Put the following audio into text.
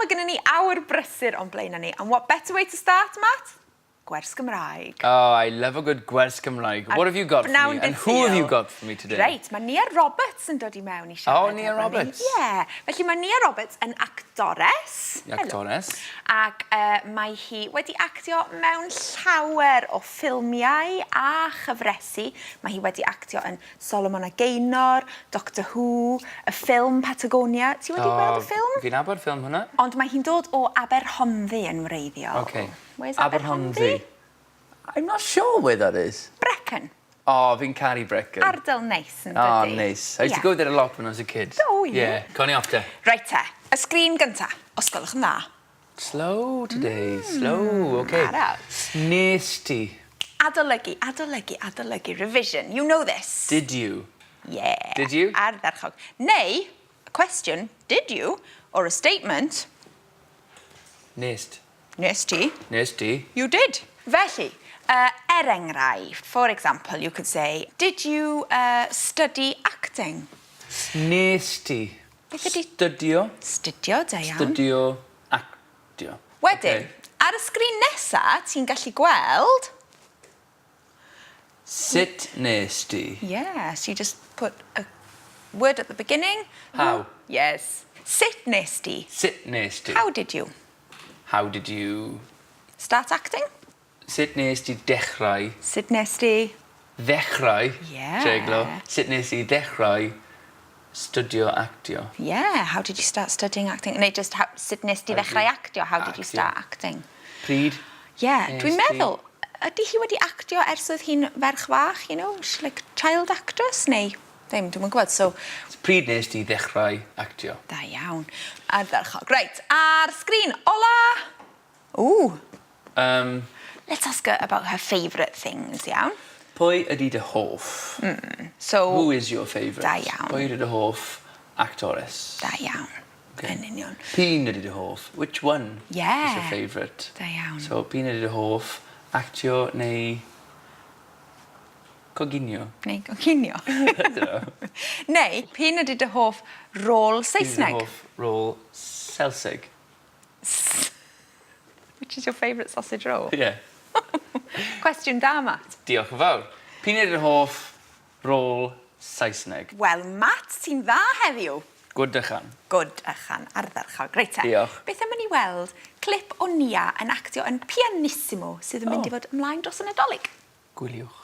mae gennym ni awr brysur o'n blaenau ni. And what better way to start, Matt? Gwers Gymraeg. Oh, I love a good gwers Cymraeg. What have you got for me? And who have you got for me today? Reit, mae Nia Roberts yn dod i mewn i siarad. Oh, Nia Roberts. Ie. Yeah. Felly mae Nia Roberts yn actores. Actores. Ac uh, mae hi wedi actio mewn llawer o ffilmiau a chyfresi. Mae hi wedi actio yn Solomon a Gaynor, Doctor Who, y ffilm Patagonia. Ti wedi oh, gweld y ffilm? Fi'n nabod ffilm hwnna. Ond mae hi'n dod o Aberhonddu yn wreiddiol. Okay. Where's Aberhonddu? I'm not sure where that is. Brecon. Oh, fi'n caru Brecon. Ardal neis, yn dydi? Oh, neis. I used yeah. to go there a lot when I was a kid. Oh, yeah. Yeah. Con i off te. Right te, y sgrin gynta, os gwelwch yn dda. Slow today, mm, slow, okay. Araf. Nes ti? Adolygu, adolygu, adolygu, revision. You know this. Did you? Yeah. Did you? Ardderchog. Neu, a question, did you? Or a statement. Nest. Nes ti. Nes ti. You did. Felly, uh, er enghraifft, for example, you could say, did you uh, study acting? Nes ti. Beth ydi... Studio. Studio, da iawn. Studio actio. Wedyn, okay. ar y sgrin nesa, ti'n gallu gweld... Sut nes ti? Yes, you just put a word at the beginning. How? Yes. Sut nes ti? Sut nes ti? How did you? How did you... Start acting? Sut nes ti dechrau? Sut nes ti? Ddechrau. Yeah. Treiglo. Sut nes ti ddechrau studio actio? Yeah, how did you start studying acting? Neu just how, sut nes ti ddechrau actio? How did you start acting? Pryd? Yeah, dwi'n meddwl, ydy hi wedi actio ers oedd hi'n ferch fach, you know, she's like child actress, neu ddim, dwi'm yn gwybod, so... Pryd nes ti ddechrau actio? Da iawn. Ardderchog. Reit, ar sgrin, ola! Ooh. Um, Let's ask her about her favourite things, iawn? Pwy ydy dy hoff? Mm. So, Who is your favourite? Da iawn. Pwy ydy dy hoff actores? Da iawn. Okay. Yn union. P'un ydy dy hoff? Which one yeah. is your favourite? Da iawn. So, p'un ydy dy hoff actio neu coginio? Neu coginio. I don't know. Neu, p'un ydy dy hoff rôl Saesneg? P'un ydy dy hoff rôl Selsig? Which is your favourite sausage roll? Yeah. Cwestiwn da, Matt. Diolch yn fawr. P'un ydy dy hoff rôl Saesneg? Wel, Matt, ti'n dda heddiw. Good ychan. Good ychan, ardderchog. Reit te. Diolch. Beth am i ni weld clip o Nia yn actio yn pianissimo sydd yn mynd oh. i fod ymlaen dros y Nadolig? Gwyliwch.